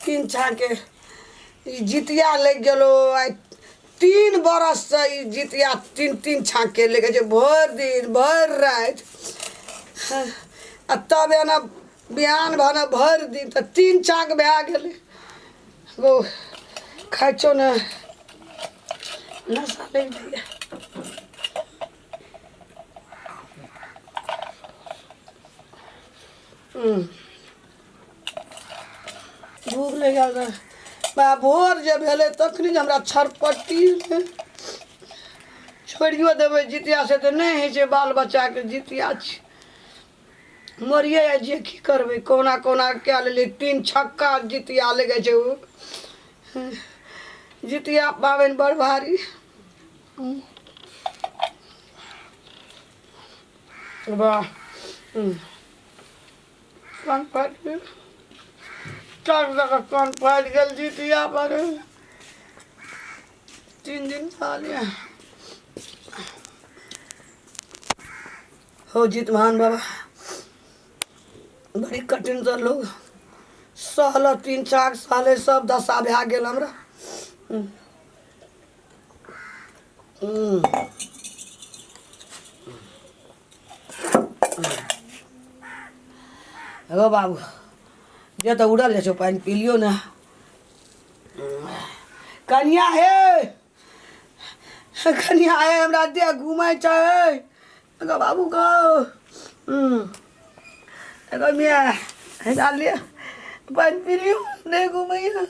तीन छाके ई जितिया लागि गेलो आइ 3 बरससँ ई जितिया तीन तीन छाके लेके छै भरि दिन भरि राति आ तब एना बिहान भने भरि दिन तऽ 3 छाक भए गेलै। गो खाइ छौ ने नशा लागि जाइए। भूख लागि गेल रहै बा भोर जे भेलै तखनी जे हमरा छरपट्टी छोड़ियो देबै जितिया से तऽ नहि होइ छै बाल बच्चाके जितिया छी मरिए जाइ छियै की करबै कहुना कहुना कए लेलियै 3 छक्का जितिया लगै छै ओ जितिया पाबनि बड़ भारी। वाह कान फाटि गेल चार जगह कान फाटि गेल जितिया पर 3 दिन साल हो जीत महान बाबा बड़ी कठिन से लोग सहल 3-4 साले सब दशा भए गेल हमरा। हेगो बाबू जे तऽ उड़ल जाइ छौ पानि पी लियौ ने। कनिया हे कनिया हे हमरा देह घुमै छै हेगो बाबू गो। हेगो मिया हे लिअ पानि पी लियौ नहि घुमैया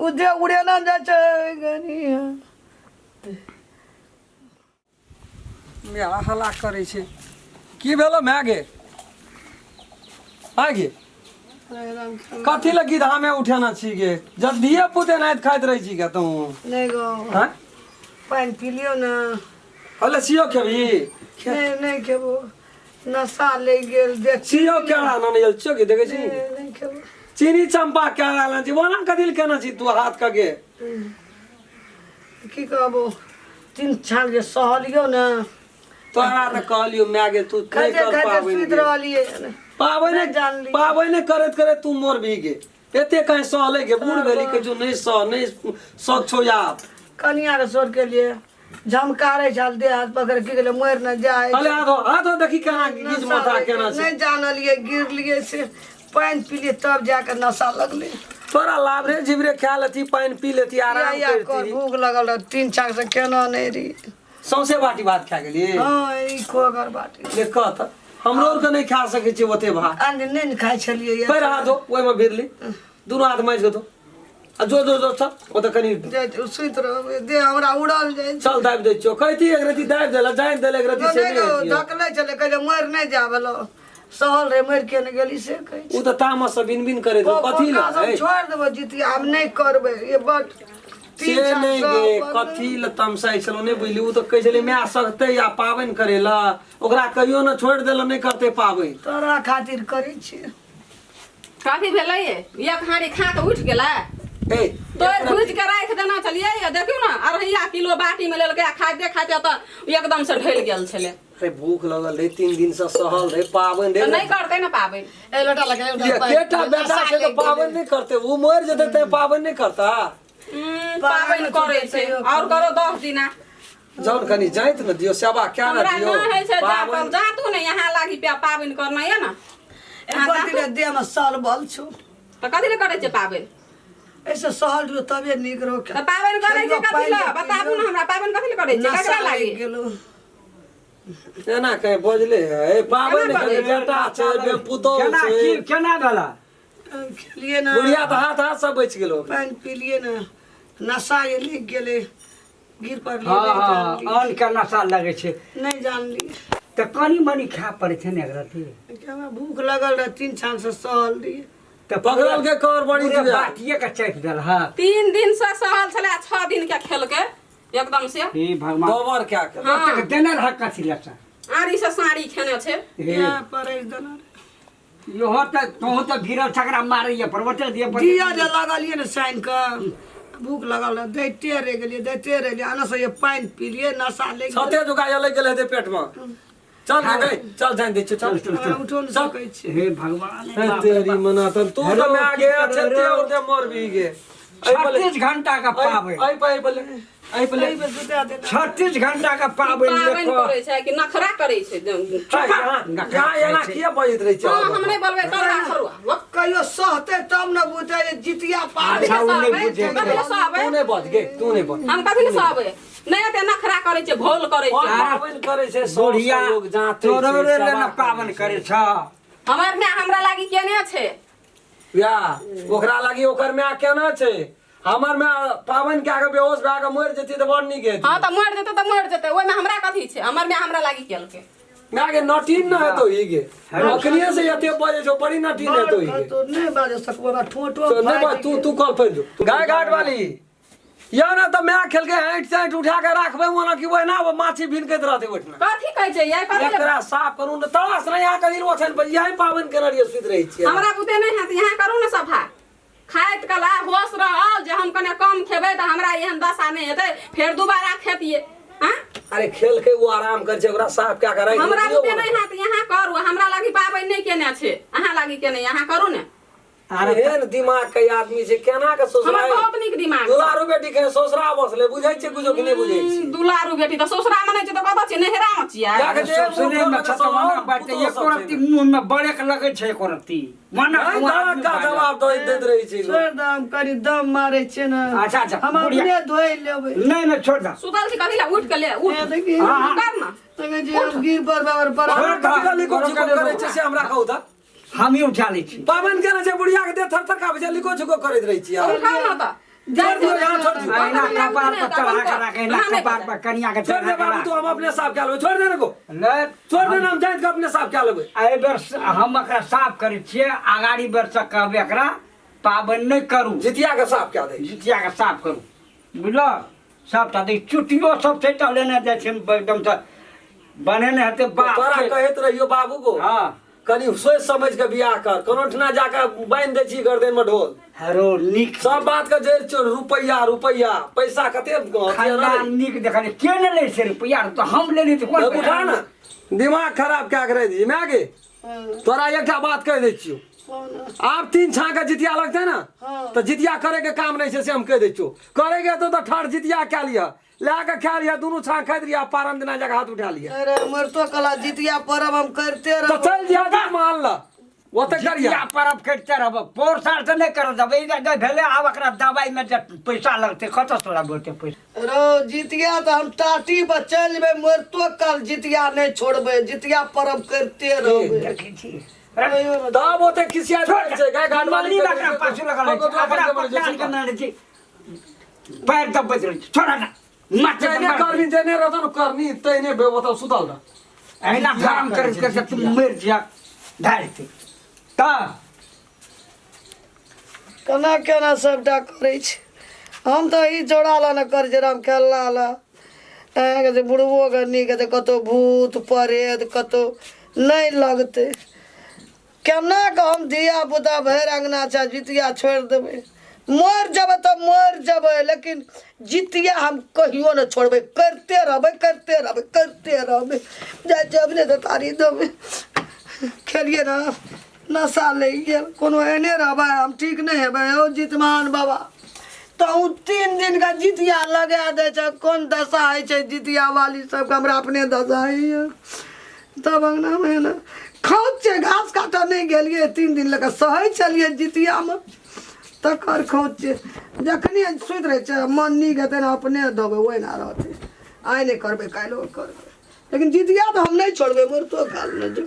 ओ देह उड़ेना जाइ छै कनिया। माय हल्ला करै छै की भेलो माय गे आय गे कथी लए गिधामे उठेना छी गे जब धिये पुते नाइत खाइत रहै छी गे तू नहि गो हाँ पानि पी लियौ ने। अले सियो खेबही? नहि नहि खेबो नशा लागि गेल देख सियो केरा ना नहि छियो गे देखै छी नहि खेबो चीनी चंपा केरा लान छी ओना कथी लए केना छी तू हाथ के गे की कहबो 3 छाल जे सहलियौ ने तोरा तऽ कहलियौ माय गे तू नहि खाइते कर खाइते पाबनि सुति गे। रहलियै पाबनि नहि जानलियै। पाबनि करैत करैत तू मोर भी गे एते कहीं सहले गे बूढ़ भेली के जो नहीं सह नहीं सक छौ यार। कनिया के सोर के लिए झमकारे छल देह हाथ पकड़ की गेलै मरि न जाय। अले हाथ हाथ देखी केना गिज माथा केना छै। नहि जानलियै गिरलियै से पानि पीलियै तब जाके नशा लगलै। तोरा लाभ रे जिबरे खा लेती पानि पी लेती आराम या कर करती। भूख लगल रह 3 छाक से केना नहि रही। सौंसे बाटी भात खा गेली। हाँ ई खोगर बाटी देख तऽ हमरो आरके नहि खा सकै छियै ओते भात। आन दिन नहि ने खाइ छलियै। पैर हाथ धो ओहिमे भिरली दुनू हाथ माजि कऽ धो आ जो जो जो चल ओतऽ कनि सुति रहबै देह हमरा उड़ल जाइ छै। चल दाबि दै छियौ कहती एक रति दाबि देला जानि देला एक रति से नहि नहि हेतियौ। धकलै छलै कहै मरि नहि जाबलो सहल रे मरि के ने गेली से कहै ओ तऽ तामस से बिन बिन करैत रहौ, कथी पोखरा लए सब छोड़ि देबो जितिया आब नहि करबै ये बड से नहि गे कथी लए तमसाइ छलहुँ नहि बुझली ओ तऽ कहै छलै माय सकतै आ पाबनि करै लए ओकरा कहियो ने छोड़ि देलहुँ नहि करतै पाबनि। तोरा खातिर करै छियै। कथी भेलै ये एक हाड़ी खा के उठि गेलै ए तोड़ भुजि के राखि देना छलियै ये देखियौ ने 2.5 किलो बाटी में लेलकै आ खाइते खाइते तऽ एकदम से ढलि गेल छलै। अरे भूख लगल रहे 3 दिन से सहल रहे पाबनि तऽ रहे नहि करतै ने पाबनि। ए लोटा लगा ये केटा बेटा छै तऽ पाबनि नहि करतै ओ मरि जेतै तैं पाबनि नहि करता। पाबनि करै छै और करो 10 दिना। जौन कनि जाइत ने दियौ सेवा क्या ने हमरा दियौ नहि होइ छै जा पाबनि जा तू ने यहाँ लागी पे पाबनि करना ये ने। देह में साल बल छौ। तऽ कथी लए करै छै पाबनि? ऐसे सहल रहियो तबे नीक रहो। तऽ पाबनि करै छै कथी लए बताबू ने हमरा पाबनि कथी लए करै छै ककरा लागी? गेलो एना कहीं बजले है पाबनि केना बेटा छै बे पुतोह केना छै की केना भेला? खेलिए ना बुढ़िया तऽ हाथ हाथ सब बचि गेलो। पानि पीलिए ना नशा ये लिख गेलै गिर पड़लिए। हाँ हाँ अन्न के नशा लगै छै। नहीं जानली तऽ कनि मनि खाय पड़ै छै ने एकरा ती। हमरा भूख लगल रहे 3 छान से सहल रहिए। तऽ पकड़ल के कर बड़ी पूरे जुआ। बाटिए के चापि देल हँ। 3 दिन से सहल छलै 6 दिन के खेलकै एकदम से। हे भगवान। गोबर क्या के? हाँ। ओतेक देने रह कथी लए से? आरी से साड़ी खेने छै। हे। यहाँ पड़ैस देना रहे। इहो तऽ तोहूँ तऽ भिरल छकरा मारैए पर ओतेक दिअ पर। दिया जे लगलियै ने सानि कऽ भूख लगल रहे दैते रहि गेलियै दैते रहि गेलियै आना से ये पानि पीलियै नशा लागि गेलै। छते जुगा लागि गेल हेतै पेट में। चल गे चल जान दे चल। चल, चल। उठो नहि सकै छी। हे भगवान, हे तेरी मना तन तू तो मैं आगे छते और दे मर भी गे। 36 घंटा का पाबनि। ऐ पे बोले, ऐ बोले। एहि बेर सुता देना। 36 घंटा का पाबनि। पाबनि करै छै कि नखरा करै छै? यहाँ एना किया बजैत रहै छै? हँ, हम नहि बोलबै तोरा खरुआ। कहियो सहते तब ने बुझतै जे जितिया पाबनि। अच्छा, ओ नहि बुझै छै। कथी लए सहबै? तू नहि बज गे, तू नहि बज। हम कथी लए सहबै? नहि, एते नखरा करै छै, भोल करै और छै। पाबनि करै छै सौ बुढ़िया सौ लोग जाते छै, तोरो ले सेवा ने पाबनि करै छ। हमर माय हमरा लागी केने छै। या ओकरा लागी ओकर माय केना छै? हमर माय पाबनि कए के बेहोश भए के मरि जेतै तऽ बड़ नीक हेतै। हँ, तऽ मरि जेतै तऽ मरि जेतै, ओहिमे हमरा कथी छै? हमर माय हमरा लागी केलकै। माय के नटीन न हेतौ ई गे, अखनिये से एते बजै छौ, बड़ी नटीन हेतौ ई गे। तो नहि बाजऽ सकबो, हमरा ठोंठो तो नहीं फाटि तू गेल। तू कल पर जो गाय घाट वाली या ना तऽ माय खेलके ऐंठ सैंठ उठा के राखबै ओना कि ओहिना वो माछी भिनकैत रहतै ओहिठिना। कथी कहै छै ये? कथी लए? एकरा साफ करू ने तरास नहि यहाँ कहीं ओछाइन पर यही पाबनि केने रहियै, सुति रहै छियै। हमरा बुते नहि हैत, यहाँ करू ने सफा। खाइत कला होश रहल जे हम कने कम खेबै तऽ हमरा एहन दशा नहि हेतै, फेर दुबारा खेतियै। आँ? अरे खेल के ओ आराम करै छै, ओकरा साफ कए के राखि हमरा दियौ। बुते नहि हैत, यहाँ करू। हमरा लागी पाबनि नहि केने छै, अहाँ लागी केने, यहाँ करू ने। अरे एहन दिमाग के आदमी छै केना के ससुरा? हमर बहुत नीक दिमाग छै। दुलारू बेटी के ससुरा बसले, बुझै छै कुछो कि नहि बुझै छै? दुलारू बेटी तऽ ससुरामे नहि छै तऽ कतऽ छियै? नैहरामे छियै। जा के जे ससुरे मुँह मे खोलबै तऽ छतवाना सब बाटे पुतोह एको सब रत्ती छै। मुँह मे बड़ेक लगै छै एको रत्ती मना नहि, दाँत का जवाब दऽ दैत रहै छै लोक। छोड़ि दे, हम कनि दम मारै छियै ने। अच्छा, अच्छा, हम बुढ़िया। अपने धोइ लेबै। नहि नहि, छोड़ दे। सुतल छी कथी लए? उठि के ले, उठ। ए, देखी। हाँ, हाँ। कर ने। देखै छी, हम गिर पड़बै हमर पर। छोड़ दे। कथी लए लिखो छिको करै छै से हमरा कहू तऽ। हमही उठा लै छी। पाबनि केने छै बुढ़िया के देह थर थर कापै छै, लिखो छिको करैत रहै छियै। उठाउ ने तऽ। छोड़ दियौ यहाँ, छोड़ दियौ। अहिना कपार पर चढ़ा के राख, अहिना कपार पर कनिया के छोड़ चढ़ा दे के बाबू राख। तू, हम अपने साफ कए लेबै, छोड़ दे ने को। ले। छोड़ दे ने, हम जाइत के अपने साफ कए लेबै। एहि बेर हम एकरा साफ करै छियै, अगाड़ी बेर से कहबै एकरा पाबनि नहि करू। जितिया के साफ कए दे। जितिया के साफ करू, बुझलह? सबटा देख, चुटियो सब छै तऽ लेने जाइ छै एकदम से बनेने हेतै बाप तोरा छै। कहैत रहियो बाबू को। हँ। कनि सोचि समझ के बियाह कर, कोनो ठिना जाके बान्हि दै छी गर्दन में ढोल। हरो नीक। सब बात के जड़ि चोर, रुपैया रुपैया पैसा कते खानदान नीक देखल के ने लै छै रुपैआ तऽ हम लेली तऽ कोन? उठा ने, दिमाग खराब कए के रहि दै माय गे। तोरा एकटा बात कहि दै छियौ, आब तीन छाँके जितिया लगतै ने तऽ जितिया करैके काम नहि छै से हम कहि दै छियौ। करैके हेतौ तऽ ठाढ़ जितिया कए लिअ, लए कऽ खा लिअ, दुनू छाँक खाइत रहियै, पारन दिना जाके हाथ उठा लिअ। अरे मरतो कला जितिया परब हम करते तऽ रहब। चलि जइहे मान ल ओतऽ करिया। जितिया परब करिते रहब, पोर साल से नहि करऽ देबै। ई जे भेलै, आब एकरा दबाइमे जे पैसा लगतै, कतऽसँ लाबऽ ओते पैसा? रौ जितिया तऽ हम टाटी पर चलि जेबै, मरतो काल जितिया नहि छोड़बै, जितिया परब करिते रहबै। देखै छी। तब ओते खिसिया जाइ छै गाय घाट वाली। मल्ली एकरा पाछू लगल रहै छै, एकरा पकड़ाल के मारै छै, पैर दबैत रहै छै। छोड़ा ना माथे जैने करनी जैने रहतो न करनी तैने बे ओतऽ सुतल रह। एहिना धर्म करैत करैत तू मरि जा भए जेतै तऽ। केना केना सबटा करै छै? हम तऽ ई जोड़ा लए ने करै छै राम खेलना लए। अहाँके जे बुढ़बोके नीक हेतै, कतहु भूत प्रेत कतहु नहि लगतै। केना कऽ हम धिया पुता भरि अङ्गना छै, जितिया छोड़ि देबै? मरि जेबै तऽ मरि जेबै, लेकिन जितिया हम कहियो नहि छोड़बै, करिते रहबै, करिते रहबै, करिते रहबै। जाइ छियै अपने तऽ तारी देबै खेलियै ने, नशा लागि गेल। कोनो एहने रहबै, हम ठीक नहि हेबै। हौ जितमान बाबा, तहूँ 3 दिनका जितिया लगा दै छै, कोन दशा होइ छै जितिया वाली सबके? हमरा अपने दशा होइए। तब अङ्गनामे ने खौच छै, घास काटऽ नहि गेलियै 3 दिन लऽ कऽ, सहै छलियै जितियामे, तकर खौच छै। जखने सुति रहै छै, मन नीक हेतै ने, अपने देबै, ओहिना रहतै। आइ नहि करबै, काल्हिओ करबै, लेकिन जितिया तऽ हम नहि छोड़बै, मरतो काल नहि जो।